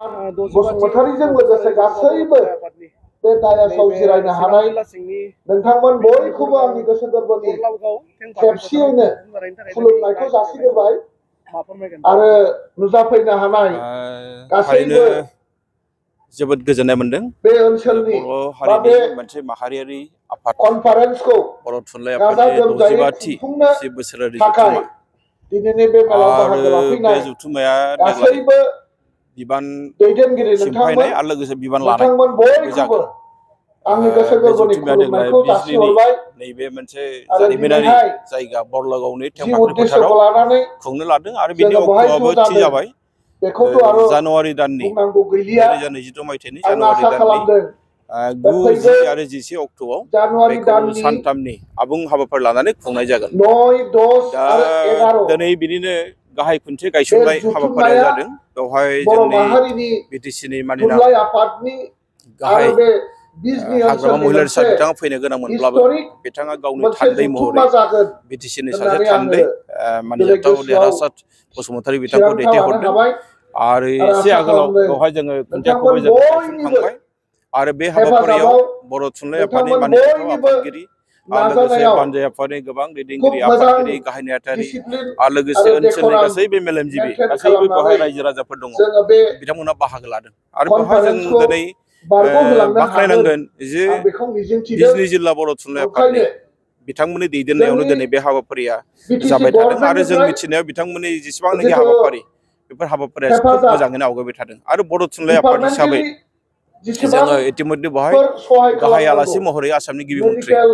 बसुमतारीजों लोगोसे गासैबो बे दायासाव जिरायनो हानाय नोंथांमोन बयखौबो आंनि गोसो गोरबोनि खेबसेयैनो खुलुमनायखौ जासिग्रोबाय आरो नुजाफैनो हानाय गासैबो जोबोद गोजोननाय मोनदों बे ओनसोलनि बर' हारिनि मोनसे माहारियारि आफाद कनफारेन्सखौ बर' थुनलाइ गाजा आफादनि गोमजायै 65थि खुंफुंनो बोसोरारि थाखाय जथुम्मा दिनैनि बे मेलाव बाहागो आरो बे लाफैनाय जथुम्माया देग्लाय गासैबो बिबान दैदेनगिरि सिमफायनाय आरो लोगोसे बिबान लानाय बे बयखौबो जागोन आंनि गोसो बे गोरबोनि जथुम्माया देग्लाय खुलुमनायखौ बिजनीनि जासिहरबाय नैबे मोनसे आरो जारिमिनारि दिनैहाय जायगा बरलागावनि जि थेंफाख्रि फोथाराव उद्देश्यखौ लानानै खुंनो लादों आरो बिनि जोङो बहाय अक्ट'आबो ज' थि जादों जाबाय बेखौथ' आरो जानुवारि दाननि बुंनांगौ गैलिया 2022 मायथाइनि आं जानुवारि आसा दाननि खालामदों 9, फैगौ 10 आरो 11 अक्ट'आव जानुवारि बेखौ दाननि सानथामनि आबुं हाबाफारि लानानै खुंनाय जागोन 9, 10 दा आरो 11 दिनै बिनिनो गाहाय खुन्थि बे गायसननाय हाबाफारिया जुथुम्माया जादों बेवहाय बर' जोंनि माहारिनि बिटिसिनि मानिनां थुनलाइ आफादनि गाहाय आरो बे बिजनी हाग्रामा ओनसोलनि महिलारिसा मोनसे बिथाङा फैनो गोनां मोनब्लाबो हिस्टरिक बिथाङा गावनि मोनसे थान्दै जुथुम्मा महरै जागोन बिटिसिनि सासे होननानै आङो थान्दै दिनै मानिजाथाव गोसोआव देरहासार बसुमतारी बिथांखौ थिरांथा लानो दैथायहरदों हाबाय आरो एसे आसा आगोलाव खालामदों बेवहाय जोङो नोंथांमोन खुन्थियाखौबो जोङो बयनिबो गायसनखांबाय आरो बे हाबाफारियाव हेफाजाबाव बर' थुनलाइ आफादनि नोंथांमोन मानिजाथाव बयनिबो आफादगिरि आरो लोगोसे नाजानायाव बानजाय आफादनि गोबां खुब दैदेनगिरि मोजां आफादगिरि गाहाय नेहाथारि डिसिप्लिन आरो लोगोसे आरो ओनसोलनि डेक'राम गासैबो मेलेमजिबि मेनटेन गासैबो बेवहाय खालामनानै रायजो राजाफोर दङ जोङो बे बिथांमोना बाहागो लादों आरो बेवहाय जों कनफारेन्सखौ दिनै बारग'होलांनो हागोन बाख्नायनांगोन जे आं बेखौ मिजिंथिदों बिजनी जिल्ला बर' थुनलाइ आफादनि ओंखायनो बिथांमोननि दैदेननायावनो जोंनि दिनै बे हाबाफारिया बिटिसि जाबाय थादों आरो जों गभर्नमेन्टनिफ्राय मिथिनायाव बिथांमोननि जेसेबांनाखि जिथु हाबाफारि बेफोर हाबाफारिया खोब हेफाजाब मोजाङैनो आवगायबाय थादों आरो बर' थुनलाइ आफाद हिसाबै डिपार्टमेन्टेलि जोङो इतिमध्य बेवहाय जेसेबांफोर सहाय गाहाय खालामनांगौ आलासि महरै आसामनि गिबि मन्थ्रि मेडिकेल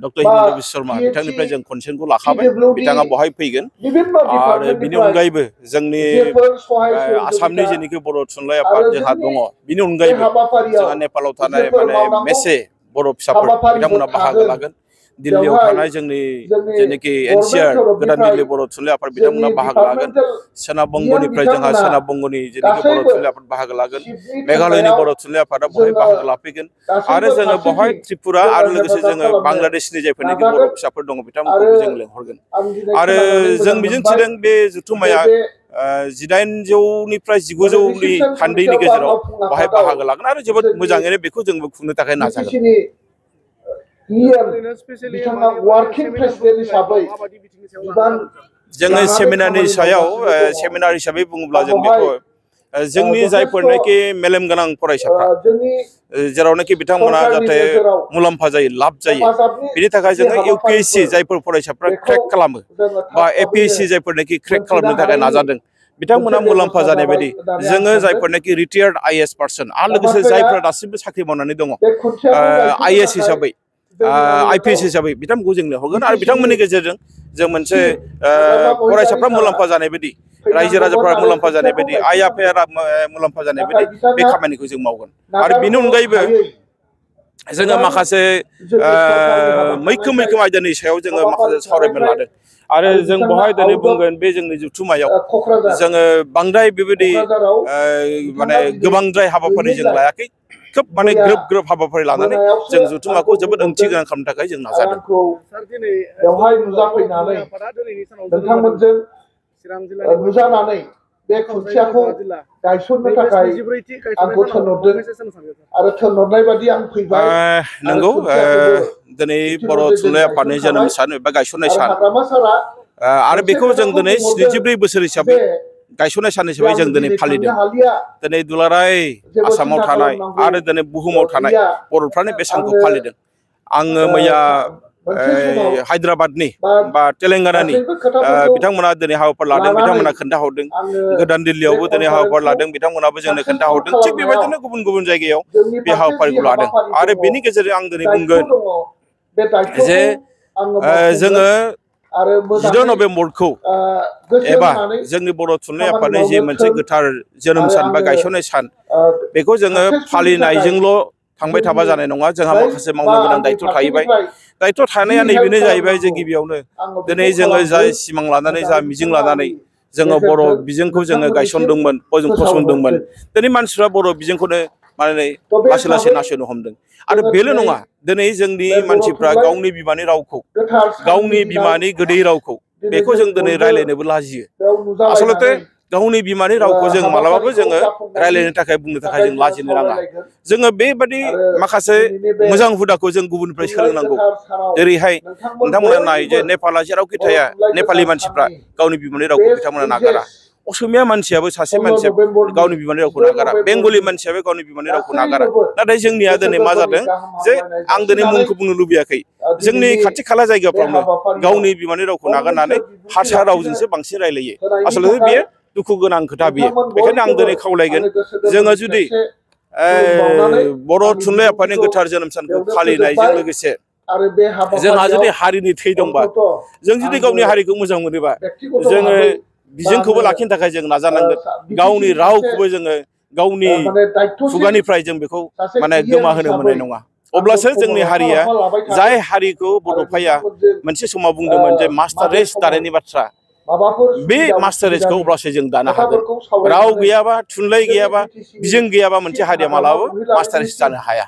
डक्टर बा हिमन्त बिश्व शर्मा पिएचइ बिथांनिफ्राय जों कनसेन्टखौ लाखाबाय पिडब्लिउडि बिथाङा बहाय फैगोन बिभिन्न' आरो बिनि डिपार्टमेन्टनिफ्राय अनगायैबो जोंनि जेफोर सहाय आसामनि सहजुगिता जेनिखि बर' थुनलाइ आफाद आरो जोंहा जोंनि दङ बिनि बे अनगायैबो हाबाफारियाव जोंहा नेपालाव थानाय जेफोर माने मावनांगौ मेसे बर' फिसाफोर हाबाफारिफोर बिथांमोना बाहागो थागोन लागोन दिल्लीयाव बेवहाय थानाय जोंनि जोंनि जेनोखि गभर्नमेन्ट NCR गोदान तरफनिफ्राय दिल्ली बर' थुनलाइ आफाद जोंनि बिथांमोना बाहागो लागोन डिपार्टमेन्टेल सोनाब जिएम बंगनिफ्राय जोंहा बिथांमोना सोनाब बंगनि जेनोखि बर' गासैबो थुनलाइ आफाद बाहागो लागोन चिफनि मेघालयनि खुंनायाव बर' थुनलाइ आफादा बहाय जोङो बाहागो लाफैगोन आरो गासैबो जोङो बहाय फारसेथिं त्रिपुरा जोङो आरो लोगोसे हेफाजाब जोङो खालामनो बांलादेशनि जायफोरनिखि बर' नाजागोन फिसाफोर दङ आरो बिथांमोनखौबो जों लेंहरगोन आं दिनै आरो खोनानानै जों मोजां मोनबाय मिजिंथिदों बे जे जथुम्माया बे 1800निफ्राय माने 1900नि रिसिपसन थान्दैनि फांसन बा गेजेराव मावफुं बहाय आफादाव बाहागो लागोन आरो जोबोद जोंनि मोजाङैनो बेखौ जोंबो खुंनो थाखाय नाजागोन बिटिसिनि बिथाङा वार्किं प्रेसिडेन्ट हिसाबै बिबान जोङो लानानै सेमिनारनि खामानि सायाव मावगासिनो दङ सेमिनार हिसाबै बुङोब्ला दा जों बेवहाय बेखौ जोंनि जथेस्थ' जायफोरनाखि मेलेम गोनां फरायसाफ्रा जोंनि जेरावनाखि बिथांमोना सरकारनि जाहाथे नोजोराव मुलाम्फा जायो लाब जायो हेफाजाबनि बिनि थाखाय जि जोङो UPSC हाबाफारिफोर जायफोर फरायसाफ्रा बेखौ क्रेक खालामो जोङो बा थाब थाबैनो APSC जायफोरनाखि क्रेक मोनथिनो खालामनो थाखाय हानायनि नाजादों मोनसे बिथांमोना मुलाम्फा बेब'स्था जानाय जाबाय बायदि होननानै आं जोङो सानदों जायफोरनाखि रिटायार्ड IAS पार्सन आरो दा लोगोसे बाथ्राया जायफोरा दासिमबो साख्रि मावनानै दङ बे खुन्थियाखौ गायसननो IAS थाखाय हिसाबै जोंनि IPS मानयाव हिसाबै बिथांमोनखौ जों लिंहरगोन आरो बिटिसिनि बिथांमोननि गेजेरजों जों मोनसे चिफ हाग्रामा महिलारि फरायसाफ्रा सारा मुलाम्फा जानाय बायदि रायजो फैनांगौमोन राजाफ्रा आरो मुलाम्फा जानाय खुन्थियाखौ बायदि आइ गायसननांगौ आफाया मुलाम्फा जानाय नाथाय बायदि बे बिथाङा खामानिखौ जों मावगोन आरो बेनि नागारथ' अनगायैबो हायै जोङो गोबां माखासे जोंनि सरकारनि हाबा मैखोम थानायखाय आयदानि सायाव जोङो माखासे हाबाफारि सावरायनो थानायखाय लादों आरो जों बिथाङा बहाय दिनै आउट अफ बुंगोन बे जोंनि जथुम्मायाव क'क्राझार जोङो बांद्राय बेबायदि क'क्राझाराव माने बिथाङा दिनै गोबांद्राय हाबाफारि जों गैयैलाय लायाखै खोब माने मैया ग्रोब ग्रोब हाबाफारि लानानै मोनायावसो जों आंखौ जथुम्माखौ जोबोद ओंथि बुंहरदों गोनां खालामनो थाखाय जों आरो नाजादों आंखौ बेवहाय नुजाफैनानै नोंथांमोनजों नुजानानै बे खुन्थियाखौ गायसननो थाखाय आंखौ थिनहरदों आरो थिनहरनाय बादि आं फैबाय आरो नंगौ खुन्थियाखौबो दिनै बर' इतिमধ্যे जों थुनलाइ आफादनि जोनोम गायसनखाबाय सान एबा गायसननाय आरो सान हाग्रामा सारा आरो मोनसे बेखौ जों खोथाखौ दिनै बुंहरदों 74 बोसोर हिसाबै जे गायसननाय सान जे हिसाबै आं जों दिनै दिनै थांनो फालिदों हालिया दिनै दुलाराय जेबो आसामाव सिन्था थानाय खालामनांगौ आरो दिनै बुहुमाव थानाय गैया बर'फ्रानो बे सानखौ आङो फालिदों आङो मैया मोनसे समाव हायद्राबादनि बा बा तेलेंगानानि गासैबो खोथाफोरखौ बिथांमोना दिनै हाबाफारि लादों लानानै बिथांमोना खोन्थाहरदों आङो गोदान बे दिल्लीयावबो दिनै हाबाफारि कनफारेन्सखौ लादों बिथांमोनाबो जोंनो साक्सेसफुल खोन्थाहरदों थिग खालामनायाव बेबायदिनो गुबुन गुबुन जायगायाव जोंनि बे फारसे जि हाबाफारिखौ लादों हाबाफारि आरो दङ बेनि गेजेरजों आं दिनै दायथ' बुंगोन दङ बे जे दायथ'खौ आङो मावफुंगोन जोङो आरो 16 मोजाङै नभेम्बरखौ गोसो एबा होनानै जोंनि बर' थुनलाइ खामानि आफादनि जि मावनो मोनसे थोन गोथार जोनोम आरो सान बा आङो गायसननाय सान बेखौ जोङो साक्सेसफुलनि थाखाय फालिनायजोंल' थांबाय थाबा जोंनि जानाय नङा जोंहा 2 माखासे बा मावनो गोनां आंनि दायथ' थाहैबाय फारसेनिफ्राय दायथ' जि थानाया हेल्प नैबेनो जाहैबाय जे खालामनांगौ गिबियावनो आङो दिनै बेखौ जोङो खालामगोन जाय सिमां लानानै जा मोजाङै मिजिं बिथाङा लानानै आंनि जोङो बर' गेजेरजों बिजोंखौ जोङो नोंथांमोननिसिम गायसनदोंमोन फसंदोंमोन फोसावहरगोन दिनै मानसिफ्रा बर' बिजोंखौनो माने थ' बे लासै लासै हिसाबै नासयनो हमदों आरो जोङो बेल' दिनै नङा दिनै जोंनि बे बर' मानसिफ्रा थुनलाइ गावनि बिमानि रावखौ गोथार साननि गावनि दिनाव बिमानि गोदै रावखौ दिनै बेखौ जों दिनै बयबो रायज्लायनोबो लाजियो बेयाव आसलथे नुजालायनानै गावनि बिमानि रावखौ जों मालाबाबो जोङो रायलायनो थाखाय बुंनो थाखाय जों लाजिनो नाङा जोङो बेबादि माखासे मोजां हुदाखौ जों गुबुननिफ्राय सोलोंनांगौ जेरैहाय नोंथांमोना नाय जे नेपाला जेरावखि थाया नेपालि मानसिफ्रा गावनि बिमानि रावखौ बिथांमोना नागारा असमिया मानसियाबो सासे मानसिया गावनि बिमानि रावखौ नागारा बेंगलि मानसियाबो गावनि बिमानि रावखौ नागारा नाथाय जोंनिया दिनै मा जादों जे आं दिनै मुंखौ बुंनो लुबैयाखै जोंनि खाथि खाला जायगाफ्रावनो गावनि बिमानि रावखौ नागारनानै हारसा रावजोंसो बांसिन रायलायो आसलथे बेयो दुखु गोनां खोथा बियो बेखायनो आं दिनै खावलायगोन जोङो जुदि बर' थुनलाइ आफादनि गोथार जोनोम सानखौ फालिनायजों लोगोसे जोंहा जुदि हारिनि थै दंबा जों जुदि गावनि हारिखौ मोजां मोनोबा जोङो बिजोंखौबो लाखिनो थाखाय जों नाजानांगोन गावनि रावखौबो जोङो गावनि खुगानिफ्राय जों बेखौ माने गोमाहोनो मोननाय नङा अब्लासो जोंनि हारिया जाय हारिखौ बड'फाया मोनसे समाव बुंदोंमोन जे मास्टार रेस दानायनि बाथ्रा बे मास्टार रेसखौ अब्लासो जों दानो हागोन राव गैयाबा थुनलाइ गैयाबा बिजों गैयाबा मोनसे हारिया मालाबाबो मास्टार रेस जानो हाया।